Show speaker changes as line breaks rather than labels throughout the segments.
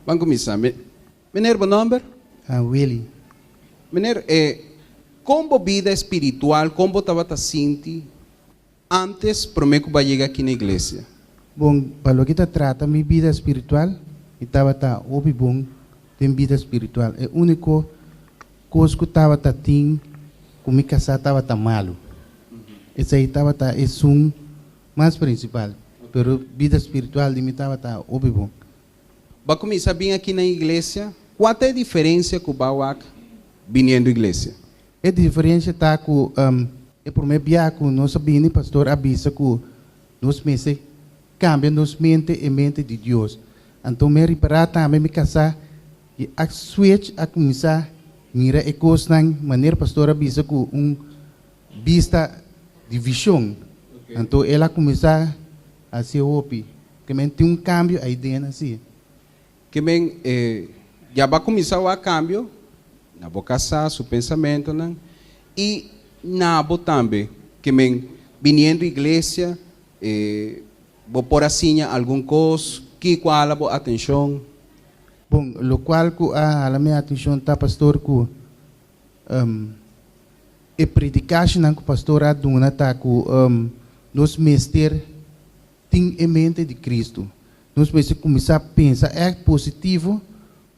Ban kuminsá. Meneer, bo nòmber?
Willy.
Meneer, kon bo bida espiritual, kon bo tabata sinti antes promé ku bo a yega aki na iglesia?
Bon, pa loke ta trata mi bida spiritual, mi tabata hopi bon den bida spiritual. E úniko kos ku tabata tin ku mi kasá tabata malu. Esei tabata esun mas prinsipal, pero bida spiritual di mi tabata hopi bon.
Bo a kuminsá bin aki na iglesia? Kua ta e diferensia ku bo a wak biniendo iglesia?
E diferensia ta ku e promé bia ku nos a bini, pastor a bisa ku nos mester kambia nos mente e mente di Dios. Anto mi a ripará tambe mi kasá i a switch a kuminsá mira e kosnan manera pastor a bisa ku un bista di vishon. Anto el a kuminsá hasi hopi. Ke men tin un kambio ei den asi.
Ke men ya bo a kuminsá wak kambio na bo kasá, su pensamentonan i na bo tambe. Ke men biniendo iglesia bo por a siña algun kos? Kiko a hala bo atenshon?
Bon, lokual ku a hala mi atenshon ta, pastor, ku e predikashonnan ku pastor a duna ta ku nos mester tin e mente di Kristu. Nos mester kuminsá pensa ègt positivo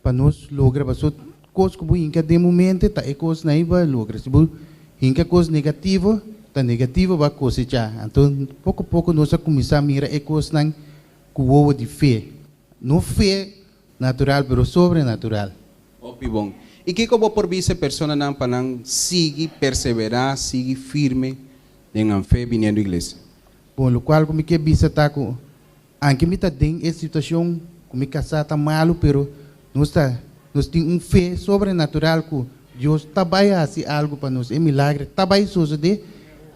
pa nos logra pasobra kos ku bo hinka den bo mente ta e kosnan ei bo a logra. Si bo hinka kos negativo, ta negativo bo a kosechá. Anto poko poko nos a kuminsá mira e kosnan ku wowo di fe. No fe natural pero sobrenatural.
Hopi bon. I kiko bo por bisa e personanan pa nan sigui perseverá, sigui firme den nan fe biniendo iglesia?
Bon, lokual ku mi ke bisa ta ku anke mi ta den e situashon ku mi kasá ta malu, pero nos ta nos tin un fe sobrenatural ku Dios ta bai hasi algu pa nos, e milagre ta bai sosodé.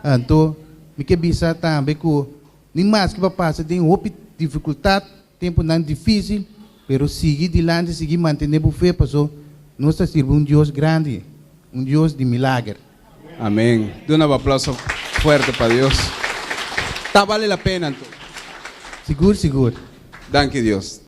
Anto mi ke bisa tambe ku ni maske pa pasa den hopi difikultat, tempunan difísil, pero sigui dilanti, sigui mantené bo fe, paso nos ta sirbi un Dios grandi, un Dios di milager.
Amén. Duna un aplauso fuerte pa Dios. Ta bale la pena anto.
Sigur, sigur.
Danki Dios.